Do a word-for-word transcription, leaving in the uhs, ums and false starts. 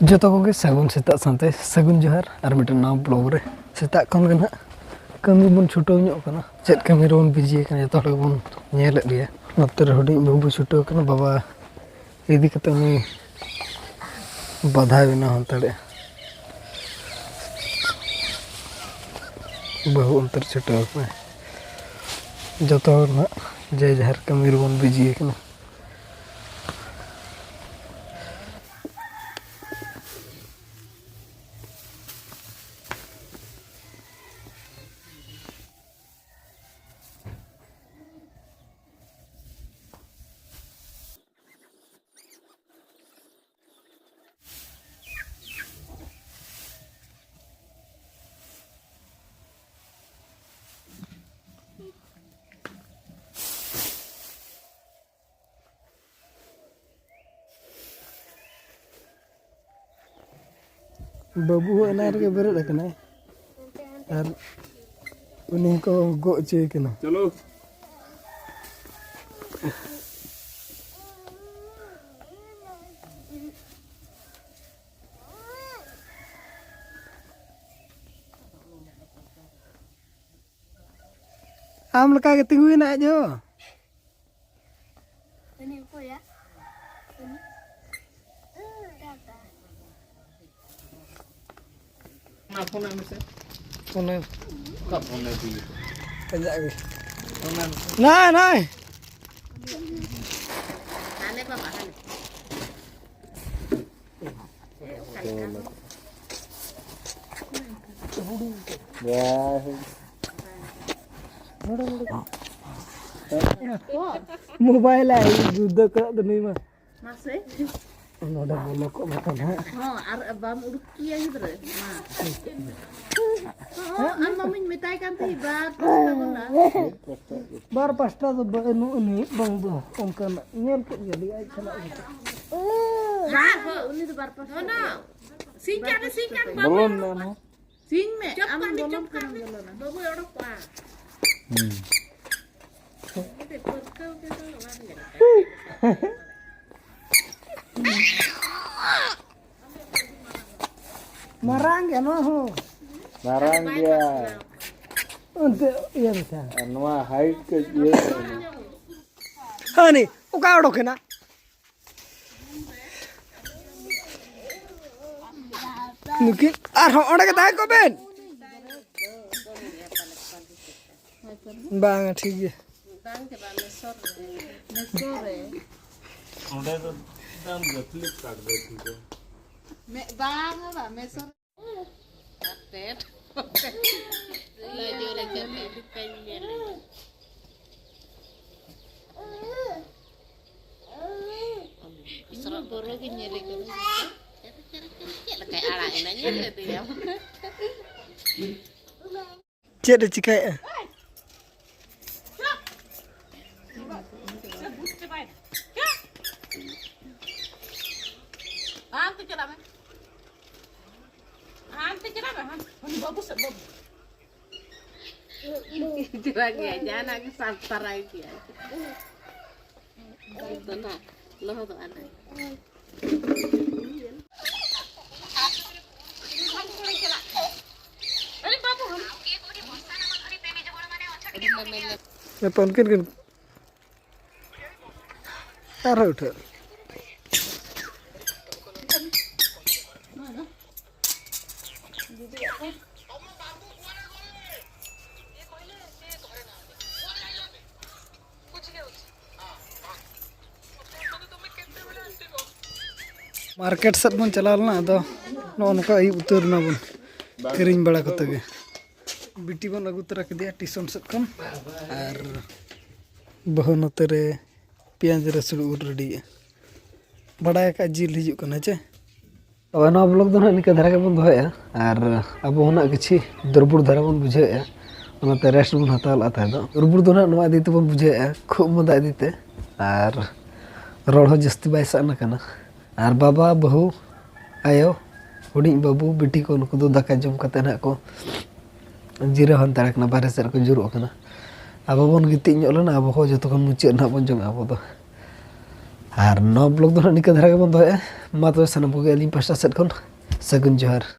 ᱡᱚᱛᱚ ᱠᱚᱜᱮ ᱥᱟᱹᱜᱩᱱ ᱥᱮᱛᱟᱜ ᱥᱟᱶᱛᱮ ᱥᱟᱹᱜᱩᱱ ᱡᱚᱦᱟᱨ ᱟᱨ ᱢᱤᱫᱴᱮᱱ ᱱᱟᱣᱟ ᱵᱞᱚᱜ ᱨᱮ᱾ ᱥᱮᱛᱟᱜ ᱠᱷᱚᱱ ᱜᱮ ᱱᱟᱦᱟᱜ ᱠᱟᱹᱢᱤ ᱵᱚᱱ ᱪᱷᱩᱴᱟᱹᱣ ᱧᱚᱜ ᱠᱟᱱᱟ᱾ ᱪᱮᱫ ᱠᱟᱹᱢᱤ ᱨᱮᱵᱚᱱ ᱵᱤᱡᱤ ᱟᱠᱟᱱᱟ, ᱡᱚᱛᱚ ᱦᱚᱲ ᱜᱮᱵᱚᱱ ᱧᱮᱞᱮᱫ ᱜᱮᱭᱟ᱾ ᱱᱚᱛᱮ ᱨᱮ ᱦᱩᱰᱤᱧ ᱵᱟᱹᱵᱩ ᱪᱷᱩᱴᱟᱹᱣ ᱠᱟᱱᱟ, ᱵᱟᱵᱟ ᱤᱫᱤ ᱠᱟᱛᱮ ᱩᱱᱤ ᱵᱟᱫᱷᱟᱭ ᱵᱮᱱᱟᱣ ᱦᱟᱛᱟᱲᱮᱜᱼᱟ᱾ ᱵᱟᱹᱦᱩ ᱚᱱᱛᱮ ᱨᱮ ᱪᱷᱩᱴᱟᱹᱣ ᱠᱟᱱᱟᱭ᱾ ᱡᱚᱛᱚ ᱦᱚᱲ ᱱᱟᱦᱟᱜ ᱡᱮ ᱡᱟᱦᱟᱨ ᱠᱟᱹᱢᱤ ᱨᱮᱵᱚᱱ ᱵᱤᱡᱤ ᱟᱠᱟᱱᱟ᱾ ᱵᱟᱹᱵᱩ ᱦᱚᱸ ᱮᱱᱟᱝ ᱨᱮᱜᱮ ᱵᱮᱨᱮᱫ ᱟᱠᱟᱱᱟᱭ ᱟᱨ ᱩᱱᱤ ᱦᱚᱸᱠᱚ ᱜᱚᱜ ᱦᱚᱪᱚᱭᱮ ᱠᱟᱱᱟ᱾ ᱪᱚᱞᱚ᱾ ᱟᱢ ᱞᱮᱠᱟ ᱜᱮ ᱛᱤᱸᱜᱩᱭᱮᱱᱟ ᱟᱡ ᱦᱚᱸ᱾ ᱩᱱᱤ ᱚᱠᱚᱭᱟ? ᱩᱱᱤ? ᱚᱠᱟ ᱚᱠᱟ? ᱚᱱᱟ ᱯᱷᱳᱱ ᱟᱭ ᱢᱮᱥᱮ᱾ ᱯᱷᱳᱱ ᱟᱭ᱾ ᱚᱠᱟ ᱯᱷᱳᱱ ᱟᱭ ᱫᱤ? ᱟᱡᱟᱜ ᱜᱮ᱾ ᱯᱷᱳᱱ ᱟᱭ ᱢᱮᱥᱮ᱾ ᱱᱟᱭ, ᱱᱟᱭ᱾ ᱦᱟᱱᱮ ᱵᱟᱵᱟ, ᱦᱟᱱᱮ᱾ ᱢᱳᱵᱟᱭᱤᱞ ᱟᱭ ᱡᱩᱫᱟᱹ ᱠᱟᱜ ᱫᱚ ᱱᱩᱭ ᱢᱟ᱾ ᱢᱟᱥᱮ᱾ ᱱᱚᱰᱮ ᱵᱚᱞᱚ ᱠᱚᱜ ᱢᱮ ᱛᱚ ᱱᱟᱦᱟᱜ᱾ ᱦᱚᱸ, ᱟᱨ ᱵᱟᱢ ᱩᱰᱩᱠ ᱠᱮᱭᱟ ᱜᱤᱫᱽᱨᱟᱹ᱾ ᱢᱟ᱾ ᱦᱚᱸ, ᱟᱢ ᱢᱟᱢᱤᱧ ᱢᱮᱛᱟᱭ ᱠᱟᱱ ᱛᱟᱦᱮᱸ, ᱵᱟᱨ ᱯᱟᱥᱴᱟ ᱵᱚᱞᱚᱱᱟ᱾ ᱵᱟᱨ ᱯᱟᱥᱴᱟ ᱫᱚ ᱵᱟᱹᱱᱩᱜ ᱟᱹᱱᱤᱡ, ᱵᱟᱝ ᱫᱚ ᱚᱱᱠᱟᱱᱟᱜ ᱧᱮᱞ ᱠᱮᱫ ᱜᱮᱭᱟ ᱞᱤᱧ ᱟᱡ ᱥᱟᱞᱟᱜ ᱜᱮ᱾ ᱵᱟᱨ ᱦᱚᱸ, ᱩᱱᱤ ᱫᱚ ᱵᱟᱨ ᱯᱟᱥᱴᱟ ᱫᱚ᱾ ᱥᱤᱧ ᱠᱟᱱ, ᱥᱤᱧ ᱠᱟᱱ, ᱵᱟᱵᱚᱱ ᱵᱚᱞᱚᱱ ᱢᱮ ᱟᱢ ᱦᱚᱸ᱾ ᱥᱤᱧ ᱢᱮ, ᱪᱚᱯ ᱟᱢ ᱠᱟᱹᱢᱤ, ᱵᱚᱞᱚᱱ ᱪᱚᱯ ᱠᱟᱹᱢᱤ᱾ ᱠᱟᱱᱟᱢ, ᱵᱚᱞᱚᱱᱟ᱾ ᱵᱟᱹᱵᱩᱭ ᱚᱰᱚᱠᱚᱜᱼᱟ᱾ ᱦᱩᱸ᱾ ᱢᱤᱫᱴᱮᱡ ᱯᱟᱹᱨᱠᱟᱹᱣ ᱛᱮᱫᱚ ᱵᱟᱝ ᱜᱟᱱᱚᱜᱼᱟ᱾ ᱦᱩᱸ᱾ ᱦᱚᱸ, ᱢᱟᱨᱟᱝ ᱜᱮᱭᱟ ᱱᱚᱣᱟ ᱦᱚᱸ᱾ ᱢᱟᱨᱟᱝ ᱜᱮᱭᱟ᱾ ᱚᱱᱛᱮ ᱤᱭᱟᱹ ᱞᱮᱠᱟ᱾ ᱟᱨ ᱱᱚᱣᱟ height ᱠᱟᱹᱡ ᱤᱭᱟᱹ ᱧᱚᱜ ᱮᱱᱟ᱾ ᱦᱟᱹᱱᱤ ᱚᱠᱟ ᱚᱰᱚᱠ ᱮᱱᱟ? ᱱᱩᱠᱤᱱ ᱟᱨᱦᱚᱸ ᱚᱸᱰᱮ ᱜᱮ ᱛᱟᱦᱮᱸ ᱠᱚᱜ ᱵᱮᱱ᱾ ᱵᱟᱝ, ᱴᱷᱤᱠ ᱜᱮᱭᱟ᱾ ᱵᱟᱝ ᱪᱟᱵᱟᱜᱼᱟ, ᱢᱮᱥᱳ ᱨᱮ᱾ ᱢᱮᱥᱳ ᱨᱮ᱾ ᱚᱸᱰᱮ ᱫᱚ ᱫᱟᱢ ᱜᱮᱭᱟ, Flipkart ᱨᱮ ᱴᱷᱤᱠ ᱜᱮᱭᱟ᱾ ᱢᱮ-, ᱵᱟᱝ ᱵᱟᱝ, ᱢᱮᱥᱳ ᱨᱮ᱾ ᱟᱯᱰᱮᱴ᱾ ᱞᱟᱡᱟᱣ ᱞᱟᱡᱟᱣ ᱛᱮ ᱩᱰᱩᱠ ᱠᱟᱹᱧ ᱧᱮᱞ᱾ ᱤᱧ ᱢᱟ ᱵᱚᱨᱚ ᱜᱤᱧ ᱧᱮᱞᱮ ᱠᱟᱱᱟ᱾ ᱪᱮᱫ ᱞᱮᱠᱟᱭ ᱟᱲᱟᱜ ᱮᱱᱟ, ᱧᱮᱞ ᱞᱮᱫᱮᱭᱟᱢ? ᱪᱮᱫ ᱮ ᱪᱤᱠᱟᱹᱭᱮᱫᱼᱟ? ᱟᱢ ᱛᱮ ᱪᱟᱞᱟᱜ ᱢᱮ᱾ ᱦᱟᱱᱛᱮ ᱪᱟᱞᱟᱜ ᱢᱮ, ᱦᱟᱱ-, ᱩᱱᱤ ᱵᱟᱹᱵᱩ ᱥᱮᱫ, ᱵᱟᱹᱵᱩ᱾ ᱪᱮᱫᱟᱜ ᱜᱮ ᱡᱟᱦᱟᱱᱟᱜ ᱜᱮ ᱥᱟᱵ ᱛᱟᱨᱟᱭ ᱜᱮᱭᱟ᱾ ᱫᱚ ᱱᱟᱜ ᱞᱚᱦᱚᱫᱚᱜᱼᱟ ᱱᱟᱜ᱾ ᱦᱮᱸ ᱛᱚ, ᱩᱱᱠᱤᱱ ᱠᱤᱱ ᱟᱨᱦᱚᱸ ᱩᱴᱷᱟᱹᱜ᱾ ᱢᱟᱨᱠᱮᱴ ᱥᱮᱫ ᱵᱚᱱ ᱪᱟᱞᱟᱣ ᱞᱮᱱᱟ, ᱟᱫᱚ ᱱᱚᱜᱼᱚ ᱱᱚᱝᱠᱟ ᱟᱹᱭᱩᱵ ᱩᱛᱟᱹᱨ ᱮᱱᱟ ᱵᱚᱱ ᱠᱤᱨᱤᱧ ᱵᱟᱲᱟ ᱠᱟᱛᱮ ᱜᱮ᱾ ᱵᱤᱴᱤ ᱵᱚᱱ ᱟᱹᱜᱩ ᱛᱚᱨᱟ ᱠᱮᱫᱮᱭᱟ ᱴᱤᱭᱩᱥᱚᱱ ᱥᱮᱫ ᱠᱷᱚᱱ, ᱟᱨ ᱵᱟᱹᱦᱩ ᱱᱚᱛᱮ ᱨᱮ ᱯᱮᱸᱭᱟᱡᱽ ᱨᱟᱹᱥᱩᱱ ᱩᱨ ᱨᱮᱰᱤᱭᱮᱜᱼᱟ᱾ ᱵᱟᱰᱟᱭ ᱟᱠᱟᱫ ᱡᱤᱞ ᱦᱤᱡᱩᱜ ᱠᱟᱱᱟ ᱪᱮ? ᱛᱚᱵᱮ ᱱᱚᱣᱟ ᱵᱞᱚᱜ ᱫᱚ ᱱᱟᱦᱟᱜ ᱱᱤᱝᱠᱟᱹ ᱫᱷᱟᱨᱟ ᱜᱮᱵᱚᱱ ᱫᱚᱦᱚᱭᱮᱫᱼᱟ, ᱟᱨ ᱟᱵᱚ ᱦᱚᱸ ᱱᱟᱦᱟᱜ ᱠᱤᱪᱷᱤ ᱫᱩᱨᱵᱚᱞ ᱫᱷᱟᱨᱟ ᱵᱚᱱ ᱵᱩᱡᱷᱟᱹᱣᱮᱫᱼᱟ, ᱚᱱᱟᱛᱮ ᱨᱮᱥᱴ ᱵᱚᱱ ᱦᱟᱛᱟᱣ ᱞᱮᱫᱼᱟ ᱛᱟᱦᱮᱸ ᱫᱚ᱾ ᱫᱩᱨᱵᱚᱞ ᱫᱚ ᱱᱟᱦᱟᱜ ᱱᱚᱣᱟ ᱤᱫᱤ ᱛᱮᱵᱚᱱ ᱵᱩᱡᱷᱟᱹᱣᱮᱫᱼᱟ, ᱠᱷᱩᱜ ᱢᱟᱸᱫᱟ ᱤᱫᱤ ᱛᱮ, ᱟᱨ ᱨᱚᱲ ᱦᱚᱸ ᱡᱟᱹᱥᱛᱤ ᱵᱟᱭ ᱥᱟᱱᱟ ᱠᱟᱱᱟ᱾ ᱟᱨ ᱵᱟᱵᱟ, ᱵᱟᱹᱦᱩ, ᱟᱭᱳ, ᱦᱩᱰᱤᱧ ᱵᱟᱹᱵᱩ, ᱵᱤᱴᱤ ᱠᱚ, ᱱᱩᱠᱩ ᱫᱚ ᱫᱟᱠᱟ ᱡᱚᱢ ᱠᱟᱛᱮ ᱱᱟᱦᱟᱜ ᱠᱚ ᱡᱤᱨᱟᱹᱣ ᱦᱟᱛᱟᱲ ᱠᱟᱱᱟ, ᱵᱟᱦᱨᱮ ᱥᱮᱫ ᱨᱮᱠᱚ ᱡᱩᱨᱩᱜ ᱠᱟᱱᱟ᱾ ᱟᱵᱚ ᱵᱚᱱ ᱜᱤᱛᱤᱡ ᱧᱚᱜ ᱞᱮᱱᱟ, ᱟᱵᱚ ᱦᱚᱸ ᱡᱚᱛᱚ ᱠᱷᱚᱱ ᱢᱩᱪᱟᱹᱫ ᱱᱟᱦᱟᱜ ᱵᱚᱱ ᱡᱚᱢᱟ ᱟᱵᱚ ᱫᱚ᱾ ᱟᱨ ᱱᱚᱣᱟ ᱵᱞᱚᱜ ᱫᱚ ᱱᱟᱦᱟᱜ ᱱᱤᱝᱠᱟᱹ ᱫᱷᱟᱨᱟ ᱜᱮᱵᱚᱱ ᱫᱚᱦᱚᱭᱟ᱾ ᱢᱟ ᱛᱚᱵᱮ ᱥᱟᱱᱟᱢ ᱠᱚᱜᱮ ᱟᱹᱞᱤᱧ ᱯᱟᱥᱴᱟ ᱥᱮᱫ ᱠᱷᱚᱱ ᱥᱟᱹᱜᱩᱱ ᱡᱚᱦᱟᱨ᱾